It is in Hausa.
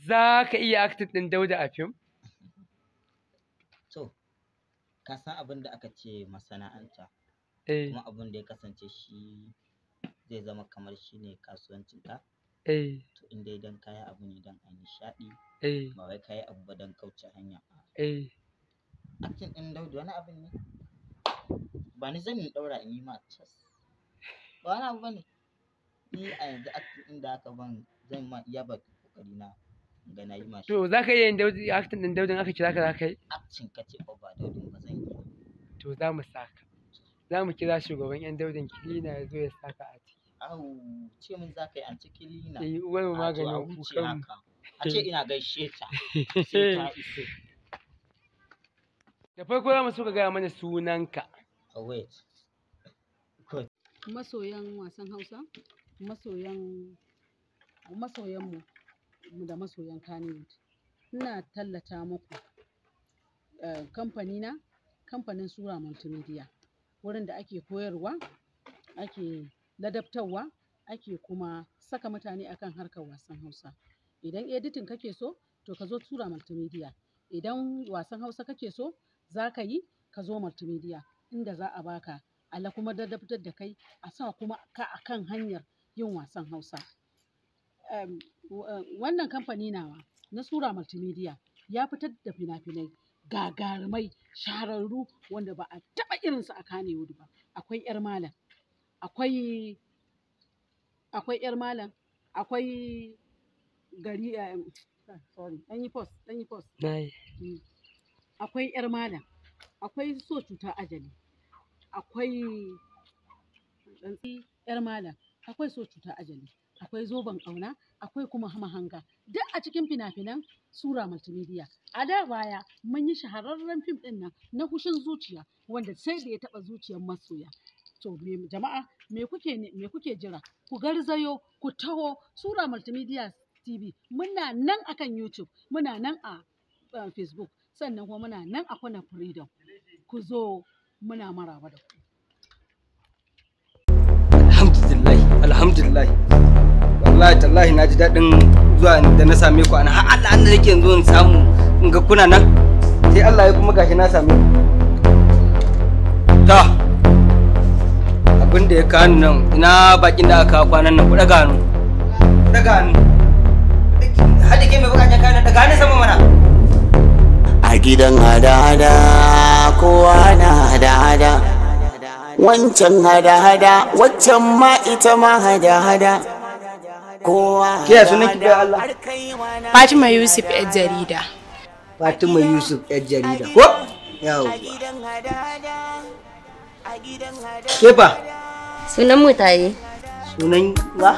Za ka iya acting ɗin Dauda a fim? To, ka san abin da aka ce masana'anta, Eh, kuma abin da ya kasance shi zai zama kamar shi ne kasuwancinka. eh, To, in dai don kayi abu ne don a nishaɗi, eh, ba wai kayi abu ba don kauce hanya. eh. Acting ɗin Dauda wani abu ne? Ba ni zan ɗaura in yi ma cas. Ba wani abu bane. Ni a yanzu acting ɗin da aka ban zan ma iya bakin ƙoƙari na in ga na yi ma shi. To za ka iya yin Dauda acting ɗin Dauda in aka kira ka za ka yi? Acting ka ce ba Daudin ba zan iya. To za mu saka. Za mu kira shugaban 'yan Daudin Kilina ya zo ya saka a ciki. Au, ce min za ka yi anti Kilina. Eh, uwar mu A to a maganin wuce kukan mu. haka. A ce ina gaishe ta. Sai ta iso. Da farko za mu so ka gaya mana sunanka. Oh, wait. Good. Masoyan wasan Hausa, masoyan masoyanmu da masoyan Kannywood. Ina tallata muku kamfanina, kamfanin Sura Multimedia, wurin da ake koyarwa, ake ladabtarwa, ake kuma saka mutane akan harkar wasan Hausa. Idan editing kake so, to ka zo Sura Multimedia. Idan wasan Hausa kake so, za ka yi, ka zo Multimedia, inda za a baka ala kuma ladabtar da kai, a sa kuma ka a kan hanyar yin wasan Hausa. Wannan kamfani nawa na Sura Multimedia ya fitar da fina-finai gagarumai shahararru wanda ba a taɓa irinsu a Kannywood ba. Akwai 'Yar Malam, akwai 'Yar Malam, akwai gari, sorry, ɗan yi pause, ɗan yi pause. Na yi. Akwai 'Yar Malam, akwai So Cuta Ajali, akwai 'Yar Malam, akwai So Cuta Ajali, akwai Zoben Ƙauna, akwai kuma Mahanga. Duk a cikin fina-finan Sura Multimedia. A da baya mun yi shahararren fim ɗin nan na Hushin Zuciya wanda sai da ya taɓa zuciyar masoya. To me jama'a, me kuke jira? Ku garzayo, ku taho Sura Multimedia TV. Muna nan akan YouTube, muna nan a Facebook, sannan kuma muna nan a Kwana Freedom. Ku zo, muna maraba da ku. Alhamdulillah, alhamdulillah. Wallahi tallahi na ji daɗin zuwa da na same ku ana har Allah Allah yake yanzu in samu in ga kuna nan, sai Allah ya kuma gashi na same ku. Ta abin da ya kawo ni nan, ina bakin da aka kawo kwanan nan? Ku ɗaga hannu, ku ɗaga hannu. Hada ke mai bukatar kayan, ɗaga hannu sama mana. A gidan hada-hada kowa na hada-hada, wancan hada-hada, waccan ma ita ma hada-hada, kowa. Ke ya sunan ki, bai Allah? Har kai ma na Fatima Yusuf, 'yar jarida. Fatima Yusuf, yar jarida ko? Yawwa. A gidan hada-hada, a gidan hada. Ke fa? Sunan mu taye. Sunan wa?